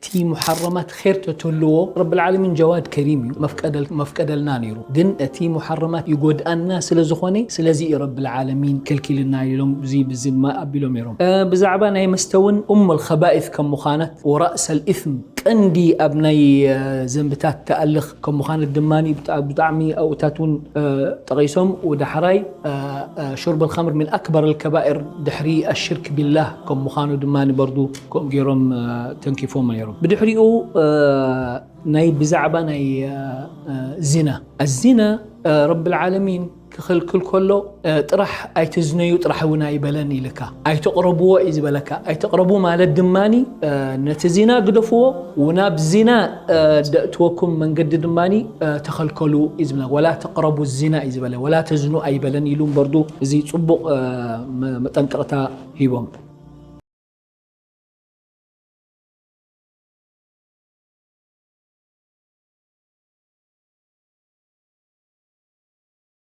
እቲ ሙሓረማት ር ተትህልዎ ረብል ዓለሚን ጀዋድ ከሪም እዩ መፍቀደልና ነይሩ። ግን እቲ ሙሓረማት ይጎድኣና ስለ ዝኾነ ስለዚ እዩ ረብል ዓለሚን ከልኪልና ኢሎም እዚ ብዚ ድማ ኣቢሎም ነይሮም። ብዛዕባ ናይ መስተ እውን ኡም ልከባኢት ከም ምዃነት ወራእሰ ልኢስም ቀንዲ ኣብ ናይ ዘንብታት ተኣልኽ ከም ምዃነት ድማ ብጣዕሚ ኣብኡታት እውን ጠቒሶም። ወዳሕራይ ሹርብ ልከምር ምን ኣክበር ልከባኢር ድሕሪ ኣሽርክ ቢላህ ከም ምዃኑ ድማ በርዱ ከምኡ ገይሮም ተንኪፎም ነይሮም። ብድሕሪኡ ናይ ብዛዕባ ናይ ዚና ኣዚና ረብል ዓለሚን ክኽልክል ከሎ ጥራሕ ኣይትዝነዩ ጥራሕ እውን ኣይበለን ኢልካ ኣይተቕረብዎ እዩ ዝበለካ። ኣይተቕረቡ ማለት ድማ ነቲ ዚና ግደፍዎ፣ ናብ ዚና ደእትወኩም መንገዲ ድማ ተኸልከሉ እዩ ዝብለ። ወላ ተቕረቡ ዚና እዩ ዝበለ፣ ወላ ተዝኑ ኣይበለን ኢሉ እምበርዱ እዚ ፅቡቕ መጠንቀቕታ ሂቦም።